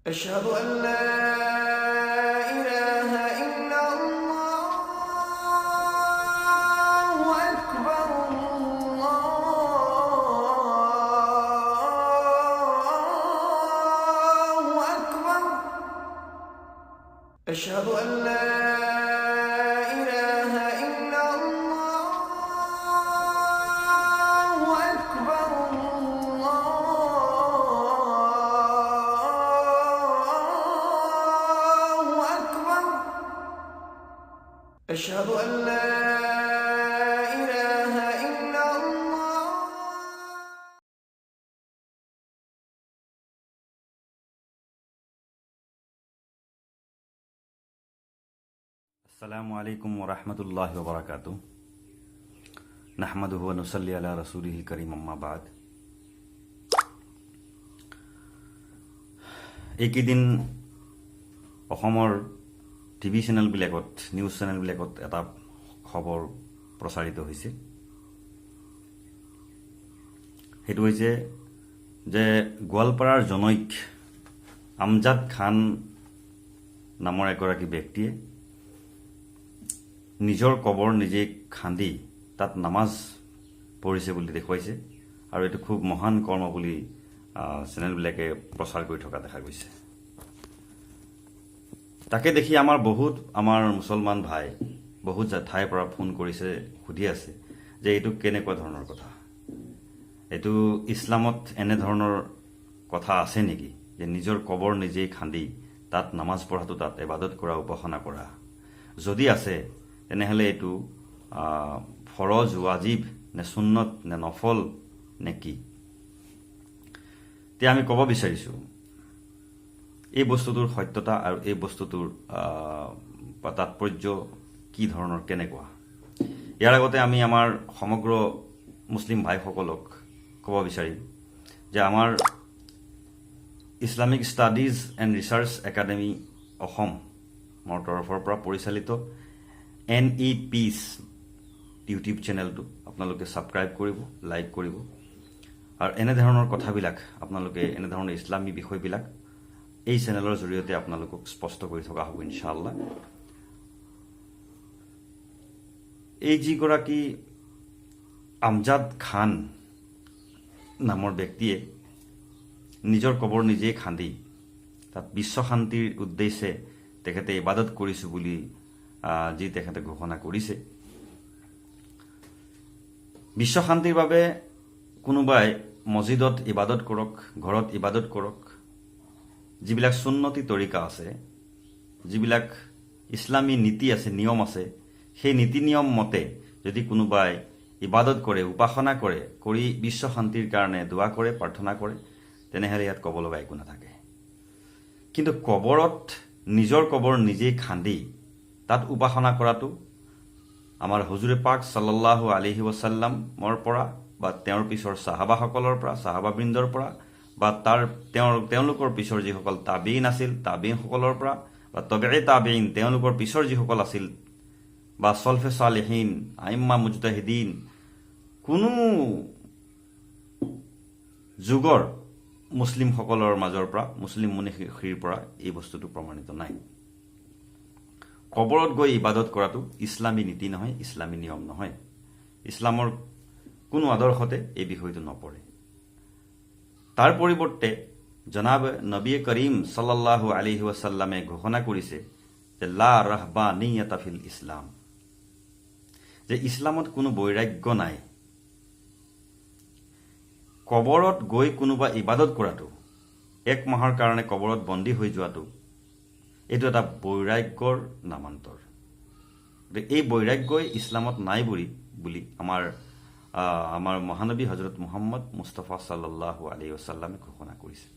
أشهد أن لا إله إلا الله أكبر الله أكبر أشهد أن لا إله إلا الله أكبر الله أكبر أشهد أن لا إله إلا الله। আসসালামু আলাইকুম ওরহমতুল্লাহ ওবরাকাতু। নাহমাদুহু ওয়া নুসাল্লি আলা রাসূলিহিল কারীম, আম্মা বাদ। এইকেইদিন অসমৰ টিভি চেনেলবিলাকত, নিউজ চেনেলবিলাকত এটা খবৰ প্ৰচাৰিত হৈছে। সেইটো হৈছে যে গোৱালপাৰাৰ জনৈক আমজাদ খান নামৰ এগৰাকী ব্যক্তিয়ে নিজৰ কবৰ নিজে খান্দি তাত নামাজ পঢ়িছে বুলি দেখুৱাইছে আৰু এইটো খুব মহান কৰ্ম বুলি চেনেলবিলাকে প্ৰচাৰ কৰি থকা দেখা গৈছে। তাকে দেখি আমাৰ বহুত আমাৰ মুছলমান ভাই বহুত ঠাইৰ পৰা ফোন কৰিছে, সুধি আছে যে এইটো কেনেকুৱা ধৰণৰ কথা, এইটো ইছলামত এনেধৰণৰ কথা আছে নেকি যে নিজৰ কবৰ নিজেই খান্দি তাত নামাজ পঢ়াটো, তাত ইবাদত কৰা, উপাসনা কৰা। যদি আছে তেনেহ'লে এইটো ফৰজ, ৱাজিব নে সুন্নত নে নফল নে কি? এতিয়া আমি ক'ব বিচাৰিছোঁ এই বস্তুটোৰ সত্যতা আৰু এই বস্তুটোৰ তাৎপৰ্য কি ধৰণৰ, কেনেকুৱা। ইয়াৰ আগতে আমি আমাৰ সমগ্ৰ মুছলিম ভাইসকলক ক'ব বিচাৰিম যে আমাৰ Islamic studies and research academy অসমৰ তৰফৰ পৰা পৰিচালিত এন ই পিচ ইউটিউব চেনেলটো আপোনালোকে ছাবস্ক্ৰাইব কৰিব, লাইক কৰিব আৰু এনেধৰণৰ কথাবিলাক আপোনালোকে, এনেধৰণৰ ইছলামী বিষয়বিলাক এই চেনেলৰ জৰিয়তে আপোনালোকক স্পষ্ট কৰি থকা হ'ব ইনশাআল্লাহ। এই যিগৰাকী আমজাদ খান নামৰ ব্যক্তিয়ে নিজৰ কবৰ নিজেই খান্দি তাত বিশ্ব শান্তিৰ উদ্দেশ্যে তেখেতে ইবাদত কৰিছোঁ বুলি যি তেখেতে ঘোষণা কৰিছে, বিশ্ব শান্তিৰ বাবে কোনোবাই মছজিদত ইবাদত কৰক, ঘৰত ইবাদত কৰক, যিবিলাক সুন্নতি তৰিকা আছে, যিবিলাক ইছলামী নীতি আছে, নিয়ম আছে, সেই নীতি নিয়ম মতে যদি কোনোবাই ইবাদত কৰে, উপাসনা কৰে, কৰি বিশ্ব শান্তিৰ কাৰণে দোৱা কৰে, প্ৰাৰ্থনা কৰে, তেনেহ'লে ইয়াত ক'ব লগা একো নাথাকে। কিন্তু কবৰত নিজৰ কবৰ নিজেই খান্দি তাত উপাসনা কৰাটো আমাৰ হুজুৰে পাক সাল্লাল্লাহু আলাইহি ৱাসাল্লামৰ পৰা বা তেওঁৰ পিছৰ চাহাবাসকলৰ পৰা, চাহাবাবৃন্দৰ পৰা বা তাৰ তেওঁলোকৰ পিছৰ যিসকল তাবিইন আছিল তাবিইনসকলৰ পৰা বা তবে তাবিইন তেওঁলোকৰ পিছৰ যিসকল আছিল বা সলফে সালেহিন, আইম্মা মুজতাহিদিন, কোনো যুগৰ মুছলিমসকলৰ মাজৰ পৰা, মুছলিম মনীষীৰ পৰা এই বস্তুটো প্ৰমাণিত নাই। কবৰত গৈ ইবাদত কৰাটো ইছলামী নীতি নহয়, ইছলামী নিয়ম নহয়, ইছলামৰ কোনো আদৰ্শতে এই বিষয়টো নপৰে। তাৰ পৰিৱৰ্তে জনাব নবী কৰীম সাল্লাল্লাহু আলাইহি ৱাসাল্লামে ঘোষণা কৰিছে যে লা ৰাহবানিয়াতা ফিল ইছলাম, যে ইছলামত কোনো বৈৰাগ্য নাই। কবৰত গৈ কোনোবা ইবাদত কৰাটো, এক মাহৰ কাৰণে কবৰত বন্দী হৈ যোৱাটো, এইটো এটা বৈৰাগ্যৰ নামান্তৰ। গতিকে এই বৈৰাগ্যই ইছলামত নাই বুলি আমাৰ মহানবী হজৰত মুহাম্মদ মুস্তাফা সাল্লাল্লাহু আলাইহি ৱাসাল্লামে ঘোষণা কৰিছে।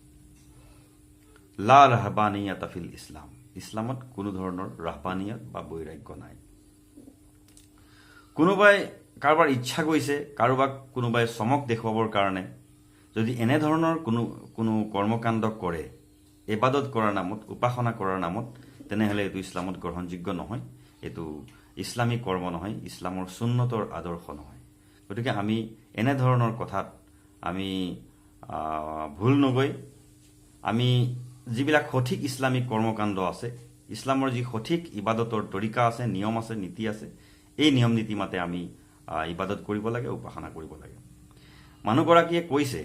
লা ৰাহবানিয়াতা ফিল ইছলাম, ইছলামত কোনো ধৰণৰ ৰাহবানিয়াত বা বৈৰাগ্য নাই। কোনোবাই কাৰোবাৰ ইচ্ছা গৈছে, কাৰোবাক কোনোবাই চমক দেখুৱাবৰ কাৰণে যদি এনেধৰণৰ কোনো কৰ্মকাণ্ড কৰে, ইবাদত কৰাৰ নামত, উপাসনা কৰাৰ নামত, তেনেহ'লে এইটো ইছলামত গ্ৰহণযোগ্য নহয়, এইটো ইছলামী কৰ্ম নহয়, ইছলামৰ সুন্নতৰ আদৰ্শ নহয়। গতিকে আমি এনেধৰণৰ কথাত আমি ভুল নগৈ আমি যিবিলাক সঠিক ইছলামিক কৰ্মকাণ্ড আছে, ইছলামৰ যি সঠিক ইবাদতৰ তৰিকা আছে, নিয়ম আছে, নীতি আছে, এই নিয়ম নীতি মতে আমি ইবাদত কৰিব লাগে, উপাসনা কৰিব লাগে। মানুহগৰাকীয়ে কৈছে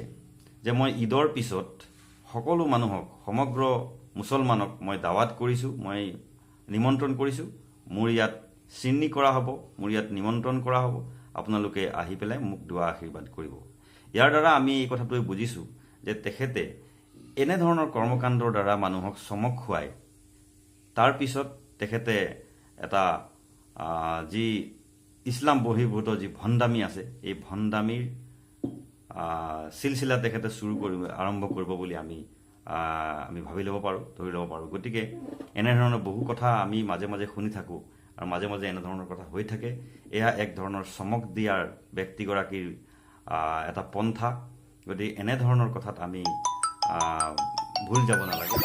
যে মই ঈদৰ পিছত সকলো মানুহক, সমগ্ৰ মুছলমানক মই দাৱাত কৰিছোঁ, মই নিমন্ত্ৰণ কৰিছোঁ, মোৰ ইয়াত চিন্নি কৰা হ'ব, মোৰ ইয়াত নিমন্ত্ৰণ কৰা হ'ব, আপোনালোকে আহি পেলাই মোক দোৱা আশীৰ্বাদ কৰিব। ইয়াৰ দ্বাৰা আমি এই কথাটোৱে বুজিছোঁ যে তেখেতে এনেধৰণৰ কৰ্মকাণ্ডৰ দ্বাৰা মানুহক চমক খুৱাই তাৰপিছত তেখেতে এটা যি ইছলাম বহিৰ্ভূত যি ভণ্ডামি আছে, এই ভণ্ডামিৰ চিলচিলা তেখেতে চুৰু কৰিব আৰম্ভ কৰিব বুলি আমি ভাবি ল'ব পাৰোঁ, ধৰি ল'ব পাৰোঁ। গতিকে এনেধৰণৰ বহু কথা আমি মাজে মাজে শুনি থাকোঁ আৰু মাজে মাজে এনেধৰণৰ কথা হৈ থাকে। এয়া এক ধৰণৰ চমক দিয়াৰ ব্যক্তিগৰাকীৰ এটা পন্থা। গতিকে এনেধৰণৰ কথাত আমি ভুল যাব নালাগে।